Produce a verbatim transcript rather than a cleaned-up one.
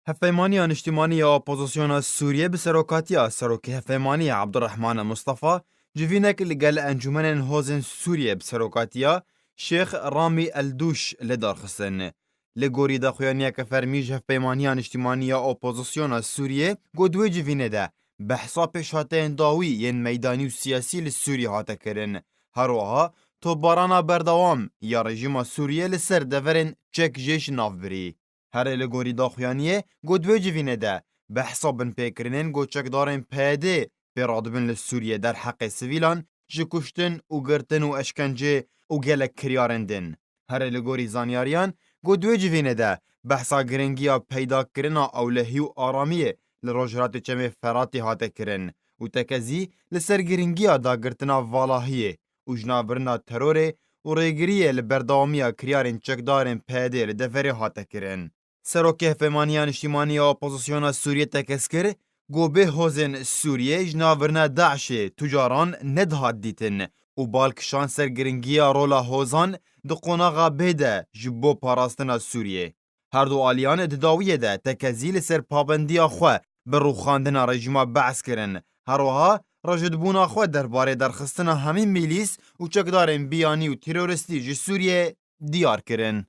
Hevpeymaniya Niştimanî ya Opozisyona Sûriyê bi serokatiya Serokê Hevpeymaniyê Abdurrahman Mustafa civînek li gel Encûmenên Hozên Sûriyê bi serokatiya Şêx Ramî Eldûş li dar xistin. Li gorî daxuyaniyeke fermî ji Hevpeymaniya Niştimanî ya Opozisyona Sûriyê got, di wê civînê de behsa pêşhateyên dawî yên meydanî û siyasî li Sûriyê hate kirin. Her wiha topbarana berdewam ya rejîma Sûriyê li ser deverên çek jê ji nav birî. Herê li gorî daxuyaniyê got, di wê civînê de behsa binpêkirinên ku çekdarên P Y D pê radibin li Sûriyê derheqê sivîlan ji kuştin û girtin û eşkencê û gelek kiryarên din. Herê li gorî zanyariyan got, di wê civînê de behsa giringiya peydakirina ewlehî û aramiyê li Rojhilatê Çemê Feratê hate kirin û tekezî li ser giringiya dagirtina valahiyê û jinavbirina terorê û rêgiriyê li berdewamiya kiryarên çekdarên P Y D li deverê hate kirin. Serokê Hevpeymaniya Niştimanî ya Opozisyona Sûriyê tekez kir ku bê hozên Sûriyê jinavbirina DAIŞê tu caran nedihat dîtin û bal kişand ser giringiya rola hozan di qonaxa bê de ji bo parastina Sûriyê. Her du aliyan di dawiyê de tekezî li ser pabendiya xwe bi rûxandina rejîma Be's kirin. Her wiha rejidbûna xwe derbarê derxistina hemî mîlîs û çekdarên biyanî û terorîstî ji Sûriyê diyar kirin.